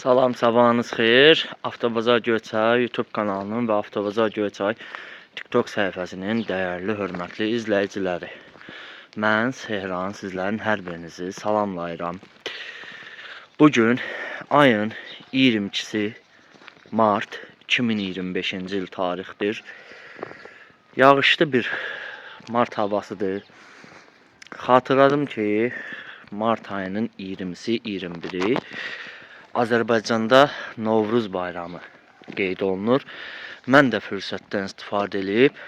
Salam, sabahınız xeyir. Avtobazar Göyçay YouTube kanalının və Avtobazar Göyçay TikTok səhifəsinin dəyərli, hörmətli izləyiciləri. Mən Sehran sizlərin hər birinizi salamlayıram. Bugün ayın 22-si mart 2025-ci il tarixdir. Yağışlı bir mart havasıdır. Xatırladım ki, mart ayının 20-si, 21-i Azərbaycanda Novruz bayramı qeyd olunur. Mən də fürsətdən istifadə edib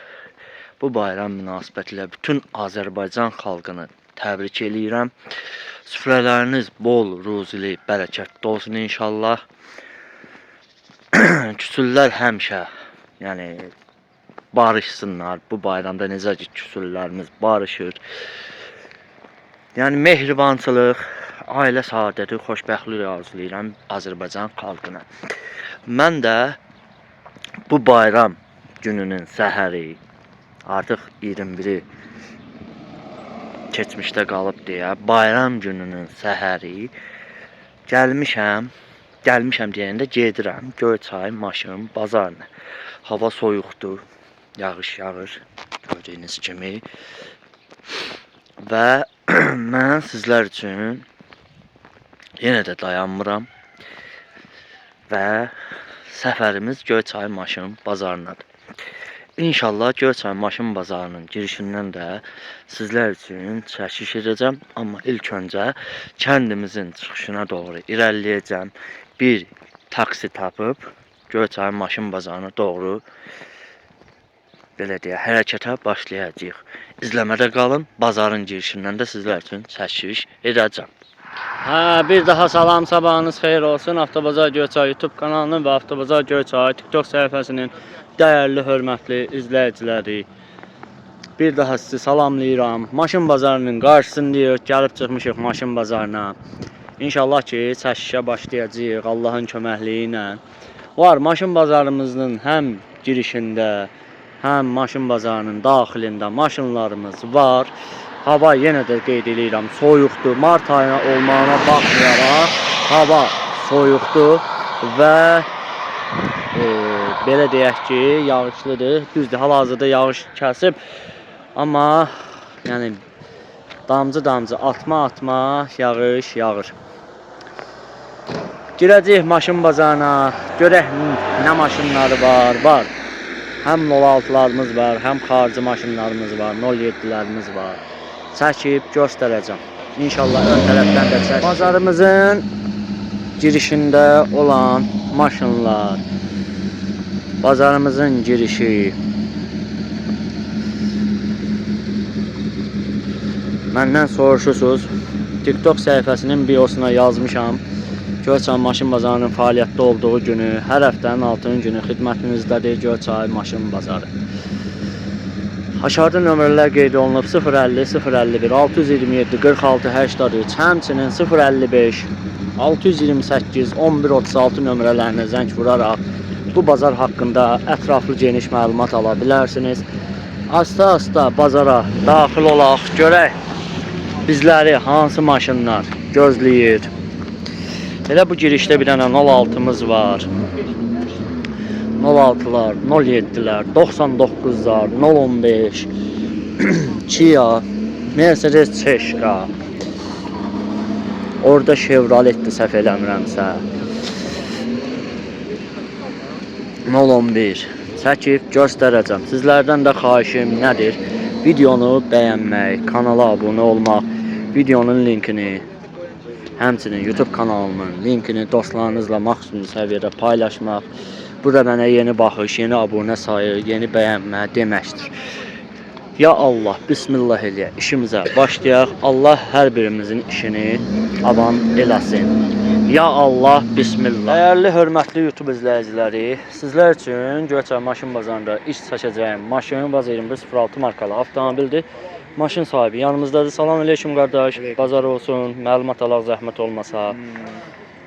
bu bayram münasibətilə bütün Azərbaycan xalqını təbrik eləyirəm. Süfrələriniz bol, ruzili, bərəkətli olsun inşallah. Küsürlər həmişə, yəni barışsınlar. Bu bayramda necə ki küsürlərimiz barışır. Yəni mehribançılıq, ailə saadəti, xoşbəxtlik arzulayıram Azərbaycan xalqına. Mən də bu bayram gününün səhəri artıq 21-i keçmişdə qalıb deyə bayram gününün səhəri gəlmişəm. Gəlmişəm deyəndə gedirəm Göyçay maşın bazarına. Hava soyuqdur, yağış yağır gördüyünüz kimi. Və mən sizlər üçün yenə də dayanmıram və səfərimiz Göyçay maşın bazarınadır. İnşallah Göyçay maşın bazarının girişindən də sizlər üçün çəkiş edəcəm. Amma ilk öncə kəndimizin çıxışına doğru irəliləyəcəm. Bir taksi tapıb Göyçay maşın bazarına doğru belə deyə hərəkətə başlayacağıq. İzləmədə qalın. Bazarın girişindən də sizlər üçün çəkiş edəcəm. Hə, bir daha salam, sabahınız xeyir olsun. Avtobazar Göyçay YouTube kanalının və Avtobazar Göyçay TikTok səhifəsinin dəyərli, hörmətli izləyiciləri. Bir daha sizi salamlayıram. Maşın bazarının qarşısındayıq. Gəlib çıxmışıq maşın bazarına. İnşallah ki, çəkişə başlayacağıq Allahın köməkliyi ilə. Var maşın bazarımızın həm girişində, həm maşın bazarının daxilində maşınlarımız var. Hava yenə də qeyd eləyirəm, soyuqdur. Mart ayına olmağına baxmayaraq hava soyuqdur və belə deyək ki, yağışlıdır. Düzdür, hal-hazırda yağış kəsib. Amma yəni damcı-damcı, atma-atma yağış yağır. Girəcəyik maşın bazarına, görək nə maşınları var, var. Həm 06-larımız var, həm xarici maşınlarımız var, 07-lərimiz var. Çəkib göstərəcəm. İnşallah ön tərəfdən də çək. Bazarımızın girişində olan maşınlar. Bazarımızın girişi. Məndən soruşursunuz. TikTok səhifəsinin biosuna yazmışam. Göyçay maşın bazarının fəaliyyətdə olduğu günü, hər həftənin 6-cı günü xidmətinizdədir Göyçay maşın bazarı. Aşağıda nömrələr qeyd olunub: 050 051 627 46 83, həmçinin 055 628 11 36 nömrələrinə zəng vuraraq bu bazar haqqında ətraflı geniş məlumat ala bilərsiniz. Asta-asta bazara daxil olaq, görək bizləri hansı maşınlar gözləyir. Elə bu girişdə bir dənə 06-mız var. 06'lar, 07'lər, 99'lar, 015, Kia, Mercedes Çeşka. Orada Chevrolet'dir səhv eləmirəmsə. 011 çəkib göstərəcəm. Sizlərdən də xahişim nədir? Videonu bəyənmək, kanala abunə olmaq, videonun linkini, həmçinin YouTube kanalımın linkini dostlarınızla maksimum səviyyədə paylaşmaq. Bu da mənə yeni baxış, yeni abunə sayı, yeni bəyənmə deməkdir. Ya Allah, bismillah eləyək, işimizə başlayaq. Allah hər birimizin işini avan eləsin. Ya Allah, bismillah. Dəyərli, hörmətli YouTube izləyiciləri, sizlər üçün Göyçay maşın bazarında iş çəkəcəyim maşın Vaz 2106 markalı avtomobildir. Maşın sahibi yanımızdadır. Salam əleykum qardaş. Bazar olsun. Məlumat alaq zəhmət olmasa.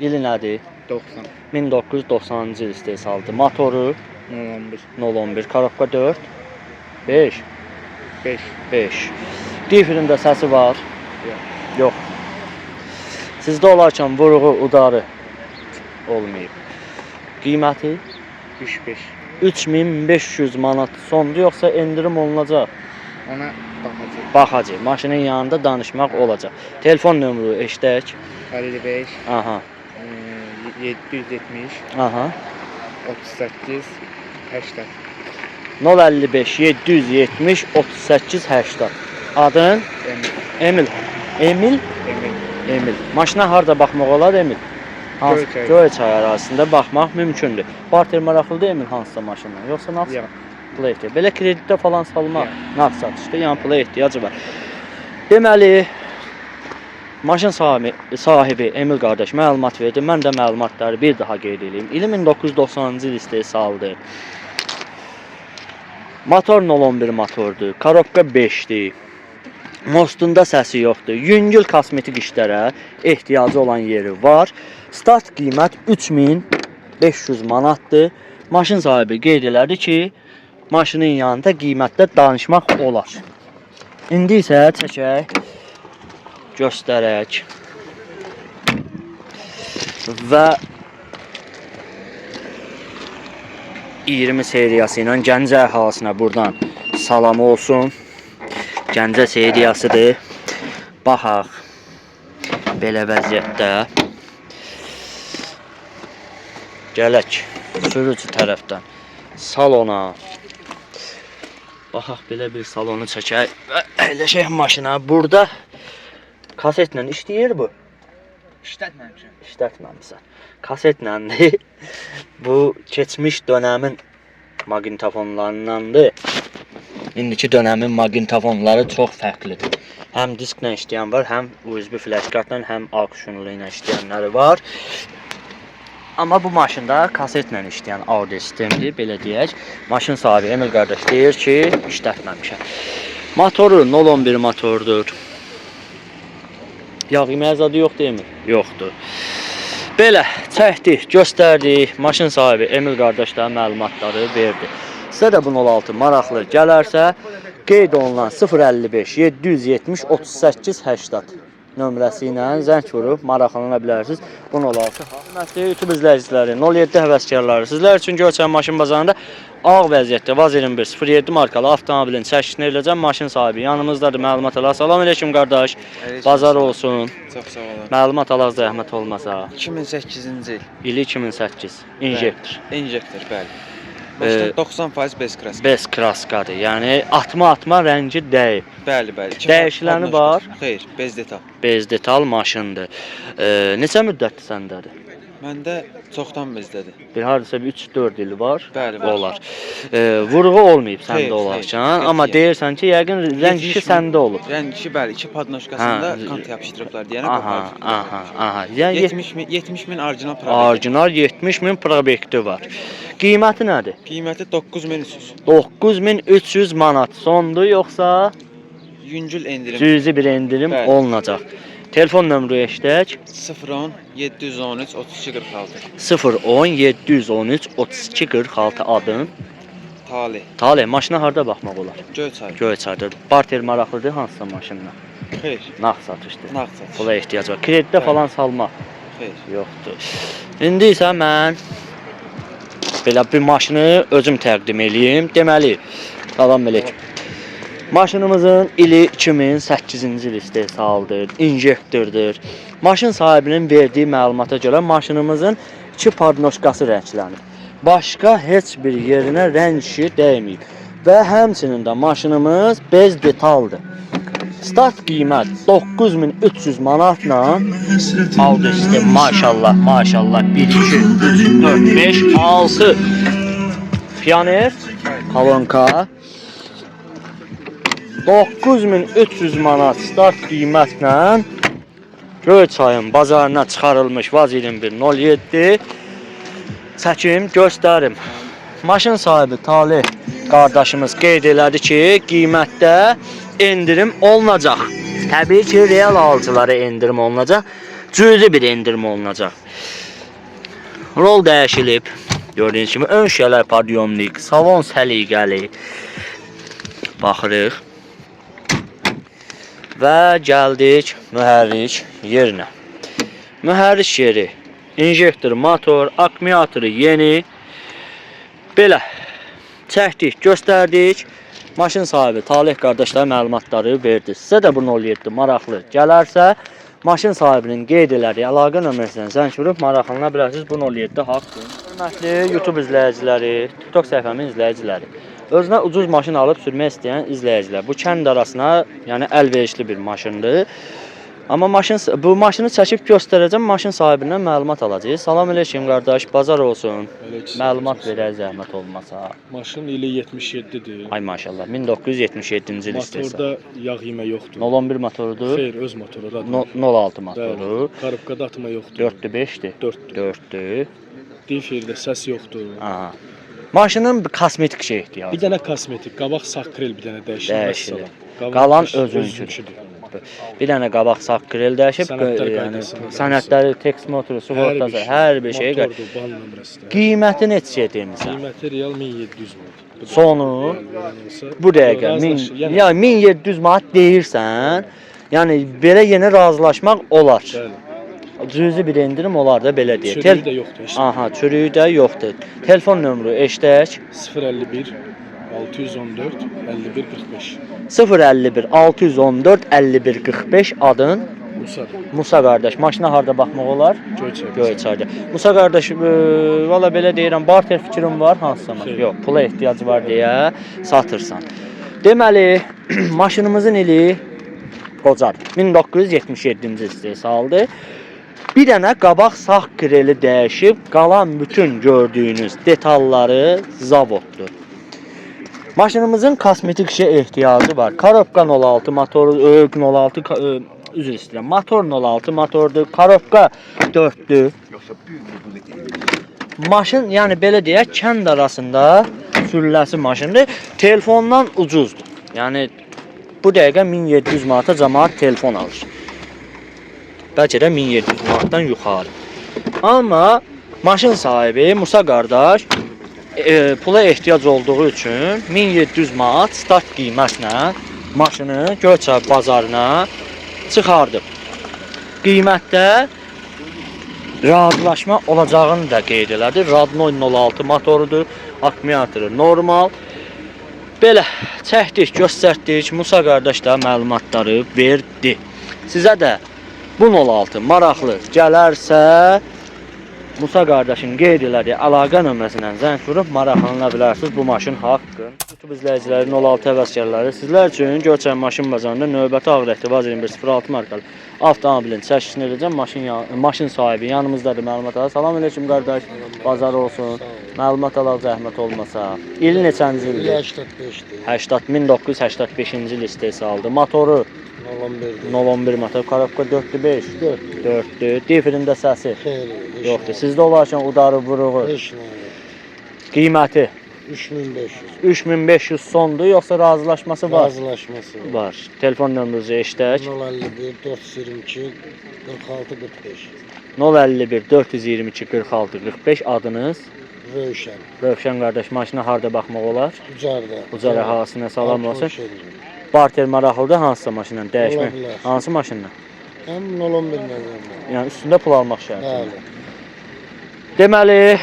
İli nədir? 90. 1990-cı il istehsalıdır. Motoru 011. 011, korobka 4, 5, 5. 5. Differində səsi var? Yox. Yox. Sizdə olarkən vuruğu, udarı Olmayıb. Qiyməti 3-5. 3500 manat sondur, yoxsa endirim olunacaq? Ona baxacaq. Baxacaq. Maşının yanında danışmaq olacaq. Telefon nömrü eşidək. 55 Aha. 770 Aha. 38 80. 055 770 38 80. Adın? Emil. Emil. Emil? Emil. Emil. Maşına harda baxmaq olar Emil? Hansı? Göyçay. Göyçay ərazisində baxmaq mümkündür. Barter maraqlıdır Emil hansısa maşından, yoxsa nağd? Yox. Pula ehtiyac. Belə kreditdə falan salmaq Yox. nağd satışdır, yəni pula ehtiyacı var. Deməli, maşın sahibi Emil qardaş məlumat verdi. Mən də məlumatları bir daha qeyd edeyim. İli 1990-cı il istehsalıdır. Motor 0.11 motordur. Korobka 5-dir. Mostunda səsi yoxdur. Yüngül kosmetik işlərə ehtiyacı olan yeri var. Start qiymət 3500 manatdır. Maşın sahibi qeyd elədi ki, maşının yanında qiymətdə danışmaq olar. İndi isə çəkək, göstərək və 20 seriyası ilə Gəncə əhalisinə buradan salam olsun. Gəncə seriyasıdır. Baxaq belə vəziyyətdə. Gələk sürücü tərəfdən salona. Baxaq belə bir salonu çəkək və əyləşək maşına. Burada kasetlə işləyir bu. İşlətməmişəm. İşlətməmisən. Kasetləndir. Bu keçmiş dönəmin maqnitofonlarındandır. İndiki dönəmin maqnitofonları çox fərqlidir. Həm disklə işləyən var, həm USB flash kartla, həm akşunlu ilə işləyənləri var. Amma bu maşında kasetlə işləyən audio sistemdir, belə deyək. Maşın sahibi Emil qardaş deyir ki, işlətməmişəm. Motoru 0.11 motordur. Yağ yeməyə zadı yoxdur Emil? Yoxdur. Belə çəkdik, göstərdik. Maşın sahibi Emil qardaş da məlumatları verdi. Sizə də bu 06 maraqlı gələrsə, qeyd olunan 055 770 38 80 nömrəsi ilə zəng vurub maraqlana bilərsiniz. Bu 06. Hörmətli YouTube izləyiciləri, 07 həvəskarları, sizlər üçün Göyçay maşın bazarında ağ vəziyyətdə Vaz 21 07 markalı avtomobilin çəkilişini edəcəm. Maşın sahibi yanımızdadır. Məlumat alaq. Salam əleykum qardaş. Bazar olsun. Çox sağ olun. Məlumat alaq zəhmət olmasa. 2008-ci il. İli 2008. İnjektor. Injektor, bəli. Maşın 90% bez kraska. Bez kraskadır. Yəni atma-atma rəngi dəyib. Bəli, bəli. İki Dəyişiləni var? Xeyr, bez detal. Bez detal maşındır. Neçə müddətdir səndədir? Məndə çoxdan bezdədir. Bir hardasa bir 3-4 il var. Bəli, var. Olar. Vurğu olmayıb səndə Xeyr, olarkən, xeyr, amma qətiyyən. deyirsən ki, yəqin rəng işi 70 min. səndə olub. Rəng işi bəli, iki padnoşkasında Hə. kant yapışdırıblar deyənə Aha, qoparıb. aha, aha. Yəni 70 min, 70 min orijinal probeki. orijinal 70 min probekti var. Qiyməti nədir? Qiyməti 9300. 9300 manat sondur yoxsa Yüngül endirim. cüzi bir endirim Bəli. olunacaq. Telefon nömrü eşidək. 010 713 32 46. 010 713 32 46 adın. Talih. Taleh, maşına harda baxmaq olar? Göyçay. Göyçayda. Barter maraqlıdır hansısa maşından? Xeyr. Nağd satışdır. Nağd satış. Pula ehtiyac var. Kreditdə Bəli. falan salmaq Xeyr. yoxdur. İndi isə mən belə bir maşını özüm təqdim eləyim. Deməli, salam əleykum. Maşınımızın ili 2008-ci il istehsalıdır, injektordur. Maşın sahibinin verdiyi məlumata görə maşınımızın iki padnoşkası rənglənib. Başqa heç bir yerinə rəng işi dəyməyib. Və həmçinin də maşınımız bez detaldır. Start qiymət 9300 manatla audio sistem maşallah maşallah 1 2 3 4 5 6 Pioneer kolonka 9300 manat start qiymətlə Göyçayın bazarına çıxarılmış Vaz 2107 çəkim göstərim. Maşın sahibi Talih qardaşımız qeyd elədi ki, qiymətdə endirim olunacaq. Təbii ki, real alıcılara endirim olunacaq. Cüzi bir endirim olunacaq. Rol dəyişilib. Gördüyünüz kimi ön şüşələr padyomnik, salon səliqəli. Baxırıq. Və gəldik mühərrik yerinə. Mühərrik yeri İnjektor, motor, akkumulatoru yeni. Belə çəkdik, göstərdik. Maşın sahibi Taleh qardaşlar məlumatları verdi. Sizə də bu 07 maraqlı gələrsə, maşın sahibinin qeyd elədiyi əlaqə nömrəsindən zəng vurub maraqlana bilərsiniz bu 07 haqqında. Hörmətli YouTube izləyiciləri, TikTok səhifəmin izləyiciləri, özünə ucuz maşın alıb sürmək istəyən izləyicilər, bu kənd arasına, yəni əlverişli bir maşındır. Amma bu maşını çəkib göstərəcəm, maşın sahibindən məlumat alacağıq. Salam əleykum qardaş, bazar olsun. Aleyküm. Məlumat verək zəhmət olmasa. Maşın ili 77-dir. Ay maşallah, 1977-ci il istehsal. Motorda yağ yemə yoxdur. 0.11 motorudur. Xeyr, öz motoru radno. 0.6 motoru. Karobkada atma yoxdur. 4-dür, 5-dir. 4-dür. 4-dür. Diferdə səs yoxdur. Aha. Maşının bir kosmetik şey ehtiyacı. Bir dənə kosmetik, qabaq sağ krel bir dənə dəyişir. Dəyişilir. vəssalam. Qalan özünküdür. özünküdür. Bir dənə qabaq sağ krel dəyişib, Sənədlər yəni qaydasında. sənədləri, tekst motoru, sığortası, hər bir şey. Motordur, ban nömrəsidir. Qiyməti neçəyə demirsən? Qiyməti real 1700 manat. Bu da- Sonu Bəli, verən olsa- bu dəqiqə Yox, 1000, razılaş- yəni, ya 1700 manat deyirsən, yəni belə yenə razılaşmaq olar. Bəli. Cüzi bir endirim olar da belə deyək. Çürüyü də yoxdur. Heç. Aha, çürüyü də yoxdur. Telefon nömrü eşdək. 051 614 51 45. 051 614 51 45 adın Musa Musa qardaş. Maşına harda baxmaq olar? Göyçay. Göyçayda. Musa qardaş, valla belə deyirəm, barter fikrin var hansısa maşın? Xeyr. Yox, pula ehtiyacı var deyə satırsan. Deməli, maşınımızın ili qocadır. 1977-ci istehsaldır. Bir dənə qabaq sağ kreli dəyişib, qalan bütün gördüyünüz detalları zavoddur. Maşınımızın kosmetik işə ehtiyacı var. Karobka 06 motoru, 06 üzr istəyirəm. Motor 06 motordur, karobka 4-dür. Maşın, yəni belə deyək, kənd arasında sürüləsi maşındır. Telefondan ucuzdur. Yəni bu dəqiqə 1700 manata camaat telefon alır. Bəlkə də 1700 manatdan yuxarı. Amma maşın sahibi Musa qardaş pula ehtiyac olduğu üçün 1700 manat start qiymətlə maşını Göyçay bazarına çıxardıb. Qiymətdə razılaşma olacağını da qeyd elədi. Radnoy 06 motorudur, akkumulatoru normal. Belə çəkdik, göstərdik. Musa qardaş da məlumatları verdi. Sizə də bu 06 maraqlı gələrsə Musa qardaşın qeyd elədiyi əlaqə nömrəsindən zəng vurub maraqlana bilərsiniz bu maşın haqqında. YouTube izləyiciləri, 06 həvəskarları, sizlər üçün Göyçay maşın bazarında növbəti ağır rəngli Vaz 2106 markalı avtomobilin çəkilişini edəcəm. Maşın sahibi yanımızdadır, məlumat alaq. Salam əleykum qardaş. Bazar olsun. Məlumat alaq zəhmət olmasa. İli neçənci ildir? 85-dir. 80 1985-ci il istehsaldır. Motoru 011-dir. 011 motor, korobka 4-dür 5. 4. 4-dür. Diferində səsi Xeyr, heç yoxdur. nə. Sizdə olarkən udarı, vuruğu, Heç nə yox. qiyməti 3500. 3500 sondur, yoxsa razılaşması var? Razılaşması var. Var. Telefon nömrənizi eşidək. 051 422 46 45. 051 422 46 45 adınız Rövşən. Rövşən qardaş, maşına harda baxmaq olar? Ucarda. Ucar əhalisinə salam olsun. Olsun. Barter maraqlıdır hansısa maşınla Ola dəyişmək. bilər. Hansı maşınla? Həm 011 nəzərlə. Yəni üstündə pul almaq şərti ilə. Bəli. Deməli,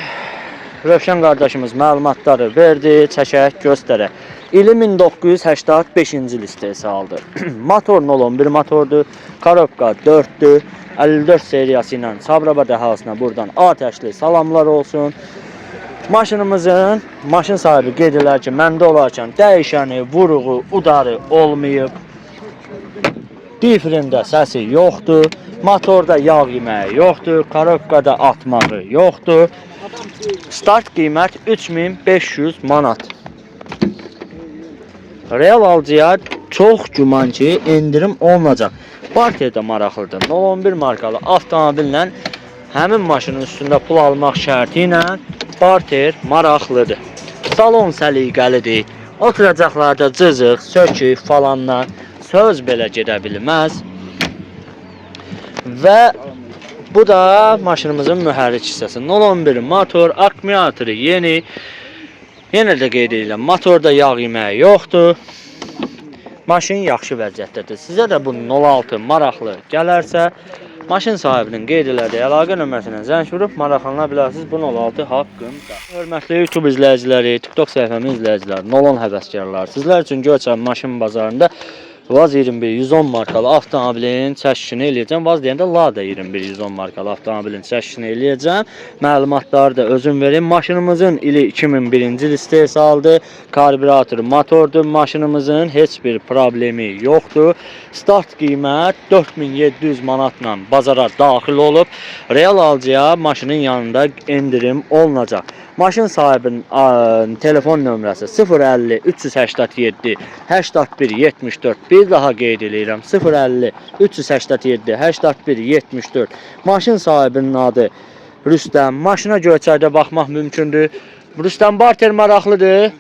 Rövşən qardaşımız məlumatları verdi, çəkək, göstərək. İli 1985-ci il istehsaldır. Motor 011 motordur, korobka 4-dür, 54 seriyası ilə Sabirabad əhalisinə buradan atəşli salamlar olsun. Maşınımızın maşın sahibi qeyd edir ki, məndə olarkən dəyişəni, vuruğu, udarı olmayıb. Diferində səsi yoxdur, motorda yağ yeməyi yoxdur, korobkada atmağı yoxdur. Start qiymət 3500 manat. Real alıcıya çox güman ki, endirim olunacaq. Barter də maraqlıdır. 011 markalı avtomobillə həmin maşının üstündə pul almaq şərti ilə barter maraqlıdır. Salon səliqəlidir. Oturacaqlarda cızıq, sökük falandan söz belə gedə bilməz. Və bu da maşınımızın mühərrik hissəsi. 011 motor, akkumulatoru yeni. Yenə də qeyd edirəm, motorda yağ yeməyi yoxdur. Maşın yaxşı vəziyyətdədir. Sizə də bu 06 maraqlı gələrsə, Maşın sahibinin qeyd elədiyi əlaqə nömrəsinə zəng vurub maraqlana bilərsiniz bu 06 haqqında. Hörmətli YouTube izləyiciləri, TikTok səhifəmin izləyiciləri, Nolan həvəskarları, sizlər üçün Göyçay maşın bazarında Vaz 21 110 markalı avtomobilin çəkişini eləyəcəm. Vaz deyəndə Lada 21 110 markalı avtomobilin çəkişini eləyəcəm. Məlumatları da özüm verim. Maşınımızın ili 2001-ci il istehsalıdır. Karbürator motordur. Maşınımızın heç bir problemi yoxdur. Start qiymət 4700 manatla bazara daxil olub. Real alıcıya maşının yanında endirim olunacaq. Maşın sahibinin telefon nömrəsi 050 387 81 74. Bir daha qeyd eləyirəm. 050 387 81 74. Maşın sahibinin adı Rüstəm. Maşına Göyçayda baxmaq mümkündür. Rüstəm, barter maraqlıdır.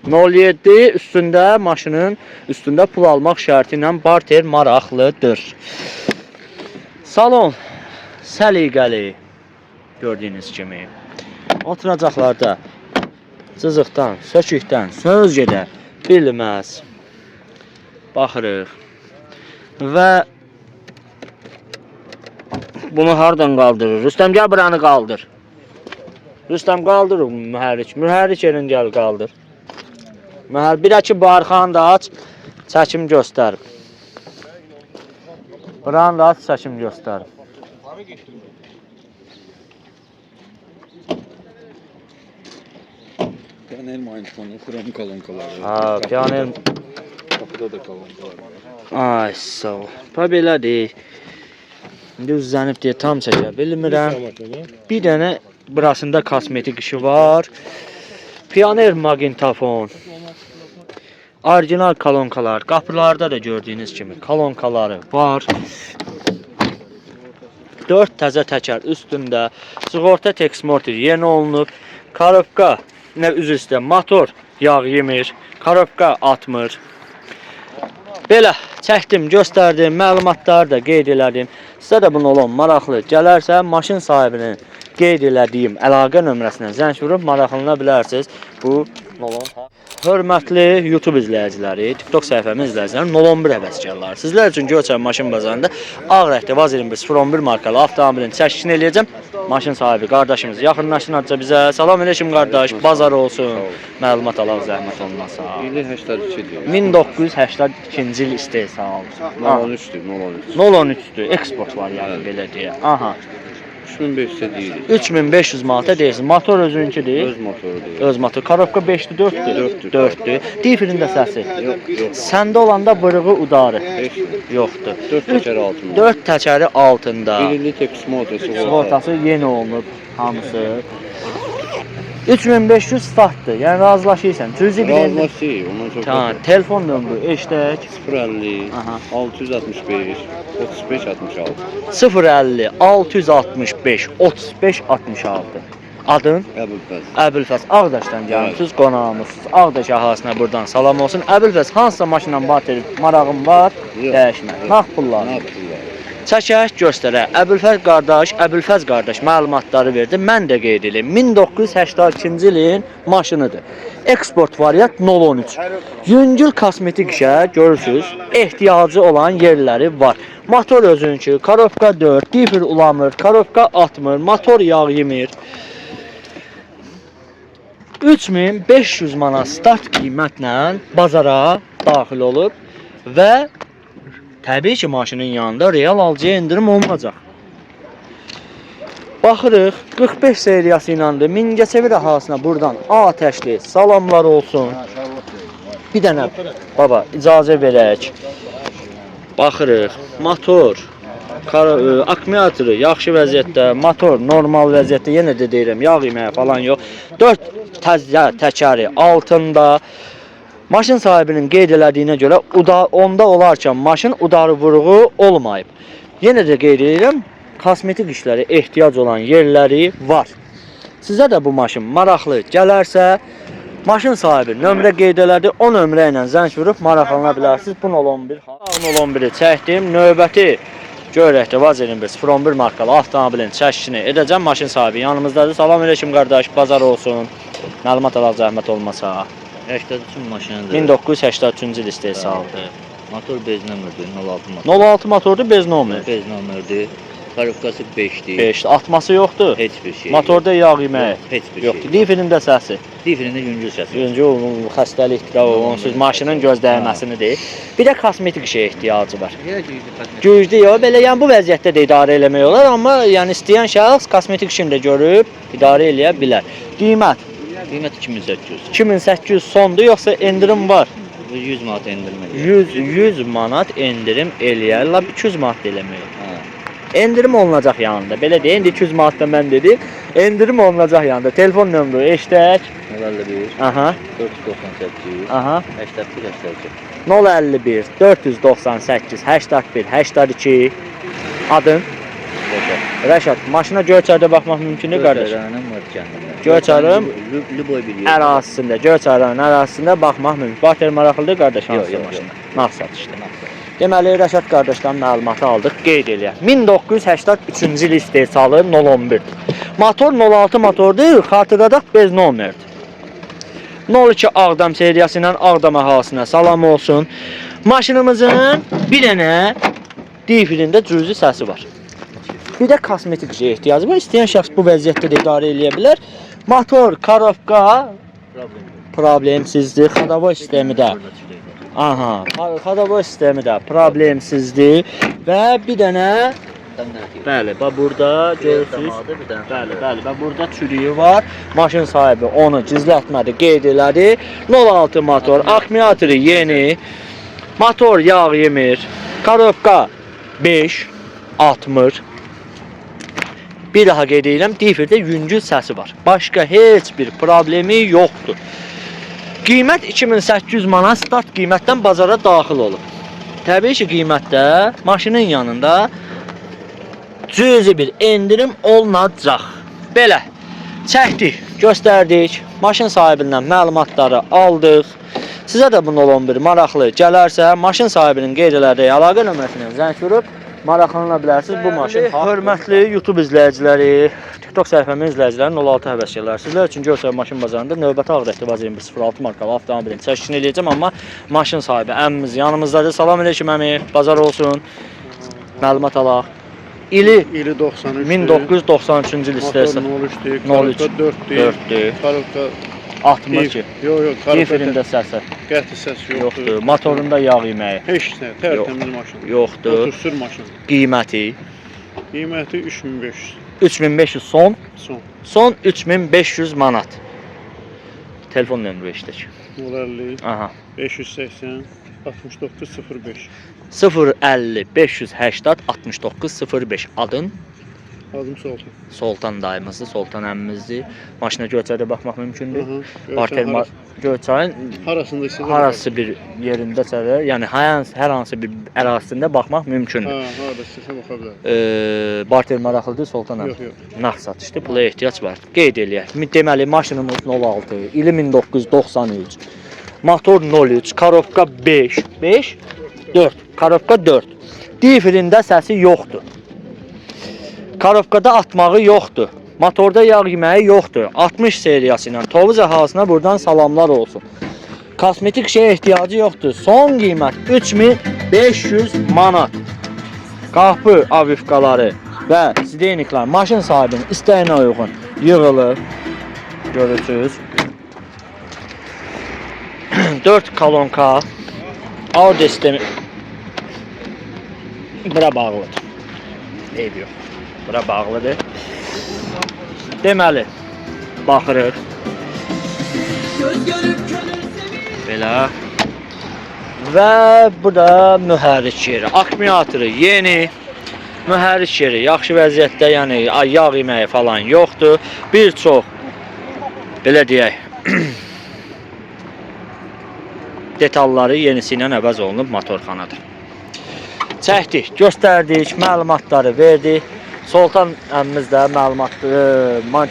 07 üstündə, maşının üstündə pul almaq şərti ilə barter maraqlıdır. Salon səliqəli, gördüyünüz kimi. Oturacaqlarda cızıqdan, sökükdən söz gedə bilməz. Baxırıq. Və bunu hardan qaldırır? Rüstəm, gəl buranı qaldır. Rüstəm, qaldır mühərrik. Mühərrik yerin gəl qaldır. Mühərrik bir ki barxanı da aç, çəkim göstər. Buranı da aç, çəkim göstər. Pioneer manyetonu, xrom kolonkaları. Ha, Pioneer. Qapıda da kolonkalar var. Ay, sağ ol. Pa belədir. İndi uzanıb deyə tam çəkə bilmirəm. Bir dənə burasında kosmetik işi var. Pioneer maqnitofon. Orijinal kolonkalar. Qapılarda da gördüyünüz kimi kolonkaları var. 4 təzə təkər üstündə. Sığorta teksmorter yeni olunub. Korobka, nə üzr istəyirəm, motor yağ yemir. Korobka atmır. Belə çəkdim, göstərdim, məlumatları da qeyd elədim. Sizə də bunun olan maraqlı gələrsə, maşın sahibinin qeyd elədiyim əlaqə nömrəsinə zəng vurub maraqlana bilərsiniz. Bu Nolon. Hörmətli YouTube izləyiciləri, TikTok səhifəmin izləyiciləri, 011 həvəskarları. Sizlər üçün Göyçay maşın bazarında ağ rəngli Vaz 21 011 markalı avtomobilin çəkişini eləyəcəm. Maşın sahibi qardaşımız yaxınlaşın azca bizə. Salam əleykum qardaş, bazar olsun. Məlumat alaq zəhmət olmasa. İli 82-dir. 1982-ci il istehsalı. 013-dür, 013. 013-dür, eksport var yəni belə deyə. Aha. 3500 deyirik. 3500 manata deyirsiz. Motor özünkidir. Öz motorudur. Öz motor. Korobka 5-dir, 4-dür? 4-dür. 4-dür. Difrin də səsi. Yox, yox. Səndə olanda vırığı udarı Heç nə. yoxdur. 4 təkəri altında. 4 təkəri altında. Bir illik eksmotor sığorta. Sığortası yeni olunub hamısı. 3500 startdır. Yəni razılaşırsan. Cüzi bir endirim. Razılaşıyıq, ondan çox. Ha, telefon nömrü eşdək. 050 Aha. 665 35 66. 050 665 35 66. Adın? Əbülfəz. Əbülfəz, Ağdaşdan gəlmisiniz, qonağımızsınız. Ağdaş əhalisinə buradan salam olsun. Əbülfəz, hansısa maşınla barter marağın var? Yox. Dəyişmə. Nağd pullar. Nə pullar? Çəkək, göstərək. Əbülfəz qardaş, Əbülfəz qardaş məlumatları verdi. Mən də qeyd eləyim. 1982-ci ilin maşınıdır. Eksport variant 013. Yüngül kosmetik işə görürsüz, ehtiyacı olan yerləri var. Motor özünkü, korobka 4, difir ulamır, korobka atmır, motor yağ yemir. 3500 manat start qiymətlə bazara daxil olub və təbii ki, maşının yanında real alıcıya endirim olmayacaq. Baxırıq, 45 seriyası iləndir. Mingəçevir əhalisinə buradan atəşli salamlar olsun. Bir dənə baba icazə verək. Baxırıq, motor, akkumulyatorı yaxşı vəziyyətdə, motor normal vəziyyətdə, yenə də deyirəm, yağ yeməyi falan yox. 4 təzə təkəri altında. Maşın sahibinin qeyd elədiyinə görə onda olarkən maşın udarı vuruğu olmayıb. Yenə də qeyd edirəm, kosmetik işlərə ehtiyac olan yerləri var. Sizə də bu maşın maraqlı gələrsə, maşın sahibi nömrə qeyd elədi, o nömrə ilə zəng vurub maraqlana bilərsiniz. Bu 011, 011-i çəkdim. Növbəti görək də Vaz 21 011 markalı avtomobilin çəkişini edəcəm. Maşın sahibi yanımızdadır. Salam əleykum qardaş, bazar olsun. Məlumat alaq zəhmət olmasa. 83 maşınıdır. 1983-cü il istehsalıdır. Motor bez nömrədir, 06 motor. 06 motordur, bez nomer. Bez nömrədir. Korobkası 5-dir. 5. Atması yoxdur. Heç bir şey. Motorda yağ yeməyi yox, heç bir yoxdur. şey. Lifinin də səsi. Difrində yüngül səsi. Yüngül o xəstəlikdir də o, onsuz maşının göz dəyməsini deyir. Bir də kosmetik işə ehtiyacı var. Elə güclü kosmetik. Güclü yox, belə yəni bu vəziyyətdə də idarə eləmək olar, amma yəni istəyən şəxs kosmetik işini də görüb idarə eləyə bilər. Qiymət Qiymət 2800. 2800 sondur, yoxsa endirim var? 100 manat endirim eləyir. 100 manat endirim eləyər, lap 200 manat da eləmək olar. Hə. Endirim olunacaq yanında. Belə deyim, indi 200 manat da mən dedim. Endirim olunacaq yanında. Telefon nömrəsi eşidək. 051 Aha, 498 aha. 81 82. 051 498 81 82 adın Rəşad. Rəşad. Maşına Göyçayda baxmaq mümkündür qardaş. Göyçay rayonunun Murad kəndində. Göyçayın Lüboy bir yer. Ərazisində, Göyçay rayonunun ərazisində baxmaq mümkün. Barter maraqlıdır qardaş Yox, hansı yox, maşına? Nağd satışdır. Deməli Rəşad qardaşdan məlumatı aldıq, qeyd eləyək. 1983-cü il istehsalı 011. Motor 06 motordur, xatırladaq bez nomerdir. 02 Ağdam seriyası ilə Ağdam əhalisinə salam olsun. Maşınımızın bir dənə difilində cüzi səsi var. Bir də kosmetik işə ehtiyacı var. İstəyən şəxs bu vəziyyətdə də idarə eləyə bilər. Motor, korobka Problem yox. problemsizdir. Xodavoy sistemi də. Aha, xodavoy sistemi də problemsizdir və bir dənə bəli, bax burada görürsüz. Bir dənə. Bəli, bəli, və burada çürüyü var. Maşın sahibi onu gizlətmədi, qeyd elədi. 06 motor, akkumulatoru yeni. Motor yağ yemir. Korobka 5 atmır. Bir daha qeyd edirəm, difirdə yüngül səsi var. Başqa heç bir problemi yoxdur. Qiymət 2800 manat start qiymətdən bazara daxil olub. Təbii ki, qiymətdə maşının yanında cüzi bir endirim olunacaq. Belə çəkdik, göstərdik, maşın sahibindən məlumatları aldıq. Sizə də bu 011 maraqlı gələrsə, maşın sahibinin qeyd elədiyi əlaqə nömrəsinə zəng vurub maraqlana bilərsiniz bu maşın. Hörmətli YouTube izləyiciləri, TikTok səhifəmin izləyiciləri, 06 həvəskarları, sizlər üçün Göyçay maşın bazarında növbəti ağ rəngli Vaz 2106 markalı avtomobilin çəkilişini eləyəcəm, amma maşın sahibi əmimiz yanımızdadır. Salam əleykum əmi, bazar olsun. Məlumat alaq. İli İli 93. 1993-cü il istehsal. Motor 03-dür, 03. korobka 4-dür. 4-dür. Korobka 60 ki. Yox, yox, korobka Difrində səsi qəti səs yoxdur. yoxdur. Motorunda yağ yeməyi Heç nə, tərtəmiz maşın. yoxdur. Otursur maşın. Qiyməti Qiyməti 3500 3500 son. son. Son 3500 manat. Telefon nömrə işlək. 050 Aha. 580 69 05. 050 580 69 05 adın Adım Soltan. Soltan dayımızdır, Soltan əmmimizdir. Maşına Göyçayda baxmaq mümkündür. Aha. Barter Göyçayın harasında istəsə harası bir yerindəsə də, yəni hər hansı bir ərazisində baxmaq mümkündür. Hə, harada istəsə baxa bilər. Barter maraqlıdır Soltan əmi. Yox, yox. Nağd satışdır, pula ehtiyac var. Qeyd eləyək. Deməli maşınımız 06, ili 1993. Motor 03, korobka 5, 5, 4, korobka 4. Difrində səsi yoxdur. Korobkada atmağı yoxdur. Motorda yağ yeməyi yoxdur. 60 seriyası ilə Tovuz əhalisinə buradan salamlar olsun. Kosmetik şeyə ehtiyacı yoxdur. Son qiymət 3500 manat. Qapı avifkaları və sideniklər maşın sahibinin istəyinə uyğun yığılır. Görürsünüz. 4 kolonka audio sistemi bura bağlıdır. Eyb yox. Bura bağlıdır. Deməli, baxırıq. Belə. Və bu da mühərrik yeri. Akkumulatoru yeni. Mühərrik yeri yaxşı vəziyyətdə, yəni yağ yeməyi falan yoxdur. Bir çox belə deyək, detalları yenisi ilə əvəz olunub motorxanada. Çəkdik, göstərdik, məlumatları verdik. Soltan əmimiz də məlumat,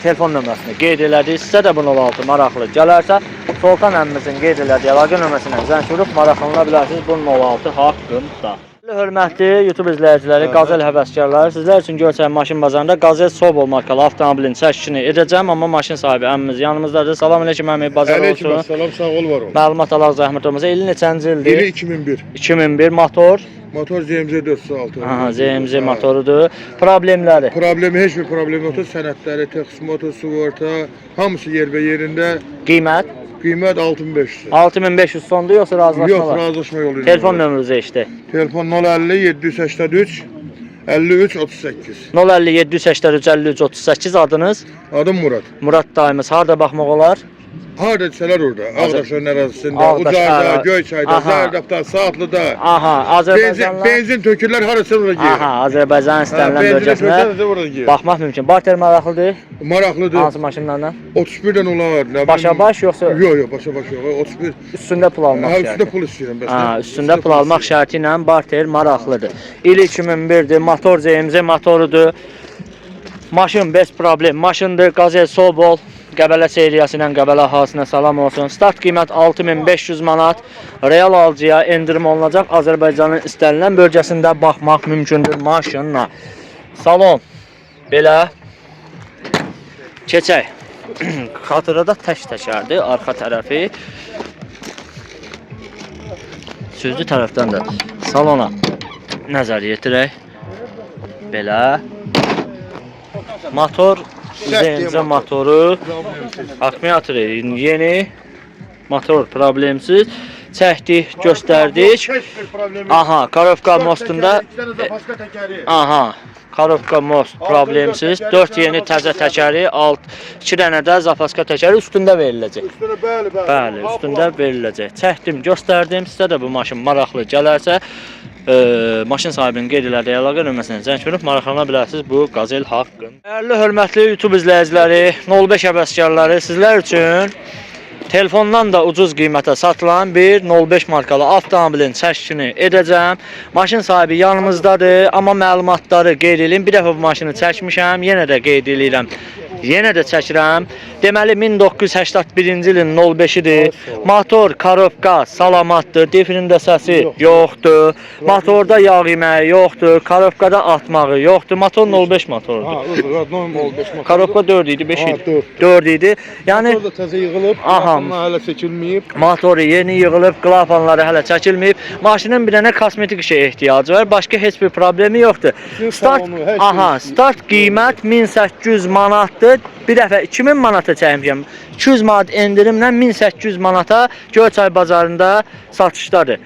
telefon nömrəsini qeyd elədi. Sizə də bu 06 maraqlı gələrsə, Soltan əmmimizin qeyd elədiyi əlaqə nömrəsinə zəng vurub maraqlana bilərsiniz bu 06 haqqında. Hörmətli YouTube izləyiciləri, Qazel həvəskarları, sizlər üçün Göyçay maşın bazarında Qazel Sobol markalı avtomobilin çəkilişini edəcəm, amma maşın sahibi əmimiz yanımızdadır. Salam əleykum əmi, bazar olsun. Salam, sağ ol, var ol. Məlumat alaq zəhmət olmasa. İli neçənci ildir? İli 2001. 2001 motor. Motor CMZ 406. Aha, ZMZ motorudur. Problemləri. Problemi heç bir problem yoxdur. Sənədləri, texsmoto, sığorta, hamısı yerbe yerində. Qiymət Qiymət 6500. 6500 sondur yoxsa razılaşma Yox, var? razılaşma yolu ilə. Telefon nömrənizi eşitək. Telefon 050 783 53 38. 050 783 53 38 adınız Adım Murad. Murad dayımız. Harda baxmaq olar? Harda desələr orada. Ağdaşın ərazisində, Ağdaş, Ucarda, əra- Göyçayda, Aha. Zərdabda, Saatlıda. Aha, Benzin, Azərbaycanla benzin tökürlər harasa orada gedir. Aha, Azərbaycan istənilən Benzini bölgəsinə tökürlər orada gedir. baxmaq mümkün. Barter maraqlıdır. Maraqlıdır. Hansı maşınlarla? 31-dən olar. Nə bilim. Başa baş yoxsa Yox, yox, başa baş yox. 31. üstündə pul almaq Ha, şərti? üstündə pul istəyirəm bəs. Ha, üstündə pul almaq şərti ilə barter maraqlıdır. İli 2001-dir, motor ZMZ motorudur. Maşın bez problem maşındır. Qazel Sobol Qəbələ seriyası ilə Qəbələ əhalisinə salam olsun. Start qiymət 6500 manat. Real alıcıya endirim olunacaq. Azərbaycanın istənilən bölgəsində baxmaq mümkündür maşınla. Salon belə keçək. Xatırada tək təkərdir arxa tərəfi. Sözlü tərəfdən də salona nəzər yetirək. Belə. Motor ZMZ motoru akkumulyator yeni motor problemsiz. Çəkdik, göstərdik. Heç bir problemi yox. Aha, Karovka mostunda İki dənə zapaska təkəri. Aha, Karovka most problemsiz. 4 yeni təzə təkəri, alt 2 dənə də zapaska təkəri üstündə veriləcək. Üstünə bəli, bəli. Bəli, üstündə veriləcək. Çəkdim, göstərdim. Sizə də bu maşın maraqlı gələrsə, maşın sahibinin qeyd elədiyi əlaqə nömrəsinə zəng vurub maraqlana bilərsiniz bu Qazel haqqında. Dəyərli, hörmətli YouTube izləyiciləri, 05 həvəskarları, sizlər üçün telefondan da ucuz qiymətə satılan bir 05 markalı avtomobilin çəkilişini edəcəm. Maşın sahibi yanımızdadır, amma məlumatları qeyd eləyim. Bir dəfə bu maşını çəkmişəm, yenə də qeyd eləyirəm. Yenə də çəkirəm. Deməli 1981-ci ilin 05-idir. Motor, korobka salamatdır. Definin də səsi yoxdur. Motorda yağ yeməyi yoxdur. Korobkada atmağı yoxdur. Motor 05 motorudur. Ha, özür, normal 05 motor. Korobka 4 idi, 5 Ha, idi. 4. 4 idi. Yəni Motor da təzə yığılıb, Aha. klapanlar hələ çəkilməyib. Motoru yeni yığılıb, klapanları hələ çəkilməyib. Maşının bir dənə kosmetik işə ehtiyacı var. Başqa heç bir problemi yoxdur. Bütün Start, salonu, hər şey aha, işləyir. start qiymət 1800 manatdır. Bir dəfə 2000 manata çəkmişəm. 200 manat endirimlə 1800 manata Göyçay bazarında satışdadır.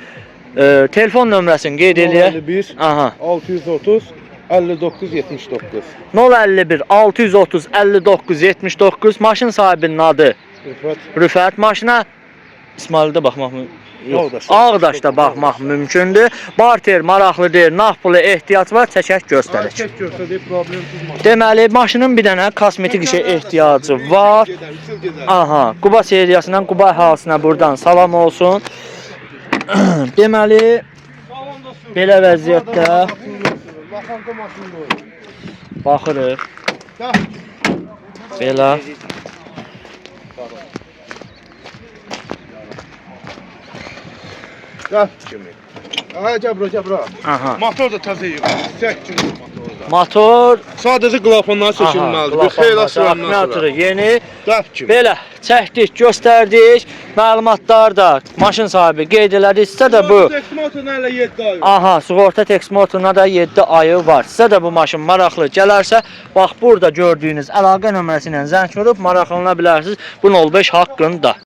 Telefon nömrəsini qeyd eləyək. 51 Aha. 630 59 79. 051 630 59 79 maşın sahibinin adı Rüfət Rüfət. Maşına İsmaildə baxmaq mümkün. Ağdaşda. Ağdaşda baxmaq mümkündür. Barter maraqlı deyil, nağd pulu ehtiyac var, çəkək göstərək. Çək göstərdi, problemsiz maşın. Deməli, maşının bir dənə kosmetik işə ehtiyacı var. Gedər, uçur gedər. Aha, Quba seriyasından Quba əhalisinə buradan salam olsun. Deməli, belə vəziyyətdə Baxanka maşın qoyur. baxırıq. Belə. Gəl kimi. Aha, gəl bura, gəl bura. Aha. Motor da təzə yığılıb. Çək kimi motor da. Motor Sadəcə klapanlar çəkilməlidir. Bir xeyli asılandan sonra. akkumulyatoru yeni. Dəf kimi. Belə çəkdik, göstərdik. Məlumatlar da maşın sahibi qeyd elədi. Sizə də bu Motorun hələ 7 ayı. Aha, sığorta teksmotoruna da 7 ayı var. Sizə də bu maşın maraqlı gələrsə, bax burada gördüyünüz əlaqə nömrəsi ilə zəng vurub maraqlana bilərsiniz bu 05 haqqında.